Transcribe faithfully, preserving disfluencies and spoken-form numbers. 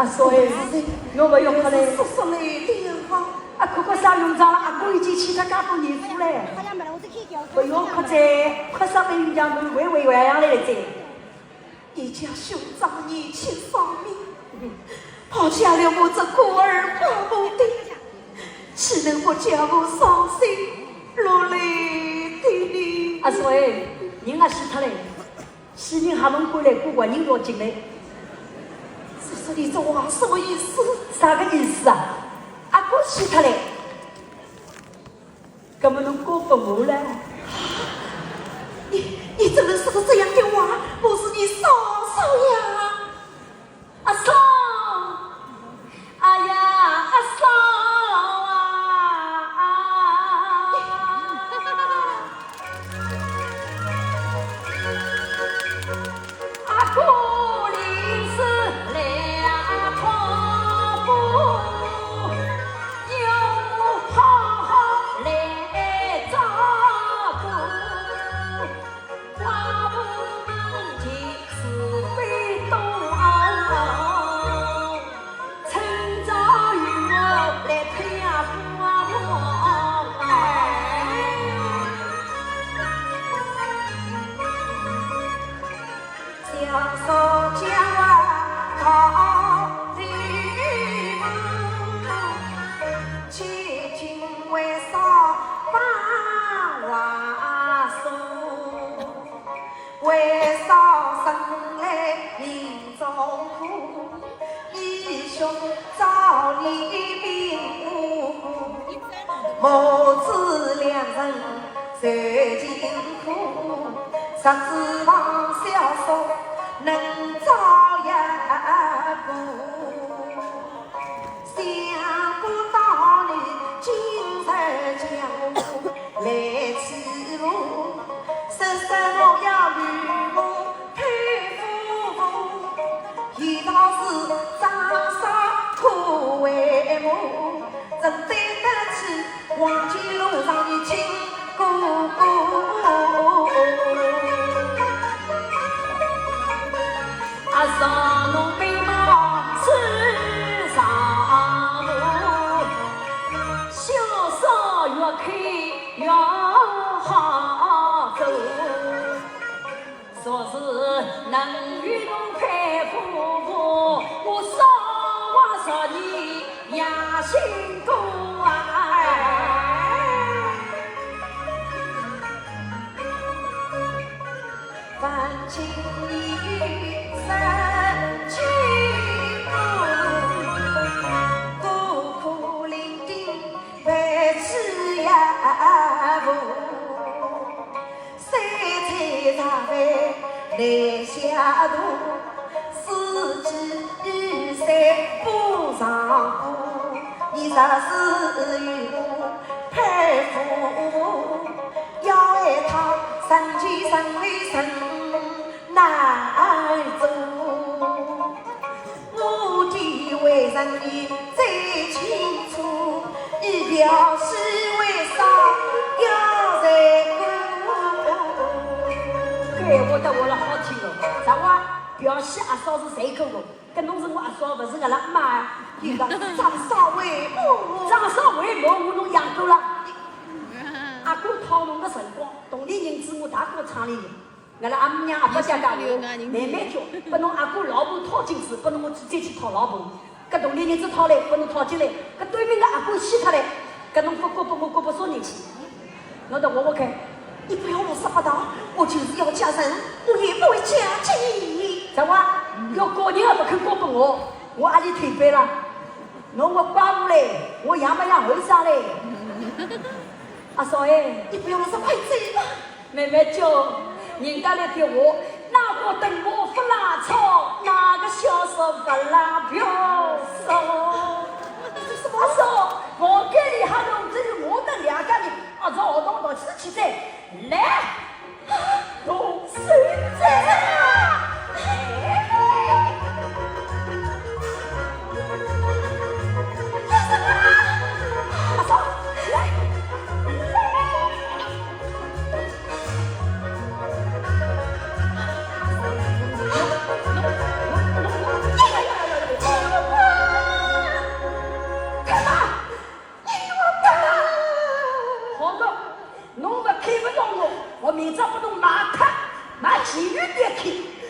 所以，侬勿要哭嘞。叔叔来电话。啊，哭哭啥用场了？阿哥已经去脱介多年数嘞。勿要哭哉，哭啥个用场？侬喂喂喂样来哉。你家兄长年轻丧命，抛下了我这孤儿寡母的，岂能不叫我伤心落泪的呢？啊，所以，人也死脱嘞。 死人还能归来，归活人要紧嘞。叔叔，你这话什么意思？啥个意思啊？阿哥死脱嘞，搿么侬过分我了。你，你怎能说出这样的话？我是你嫂嫂呀。 阿嫂，哎呀，阿嫂啊！阿哥临死来托孤，有我好好来照顾。 寡母们情是非多，趁早与我来配呀寡母。哎，小嫂家啊，好的不，千金为嫂把话说。 为嫂生来命中苦，义兄早年病误，母子两人受尽苦，实指望小叔能早一步。 想不到你今日叫我来欺负，说什么要与我配夫妇，一道是长嫂苦为母，怎对得起黄金路上的亲 哥哥。啊，上侬美貌是上我，小嫂越看越好走。若是能与侬配夫妇，我少活十年 也辛苦啊！万金一生辛苦，孤苦伶仃被欺压无。 三餐茶饭难下肚，四季衣衫不常补。你若是与我配夫妇，要害他人前人后人难做。 我的为人你最清楚，你表兄为啥要罪过？搿闲话倒话了好听哦，啥话？表兄阿嫂是罪过的，搿侬是我阿嫂，勿是阿拉妈啊。伊讲长嫂为母，长嫂为母，我侬养大了。阿哥讨侬个辰光，铜钿银子我大哥厂里有。 阿拉阿姆娘阿爸家家有，慢慢叫，拨侬阿哥老婆讨进去，拨侬我姐姐去讨老婆。搿铜钿银子讨来，拨侬讨进来，搿对面个阿哥死脱了，搿侬勿割拨我，割拨啥人去？侬得活活看。你不要胡说八道，我就是要嫁人，我也不会嫁给你。啥话？要嫁人也勿肯割拨我，我阿里推扳了？侬我寡妇嘞，我养勿养后生嘞？阿嫂哎，你不要胡说八道。 慢慢叫，人家来电话，哪个等我勿拉草，哪个小说勿拉票说。什么说？我跟你还有只有我们两个人，啊，这活动到此期间，来，动手哉！哎，干什么？阿嫂，来，来。我明朝拨侬卖脱，卖去有点去。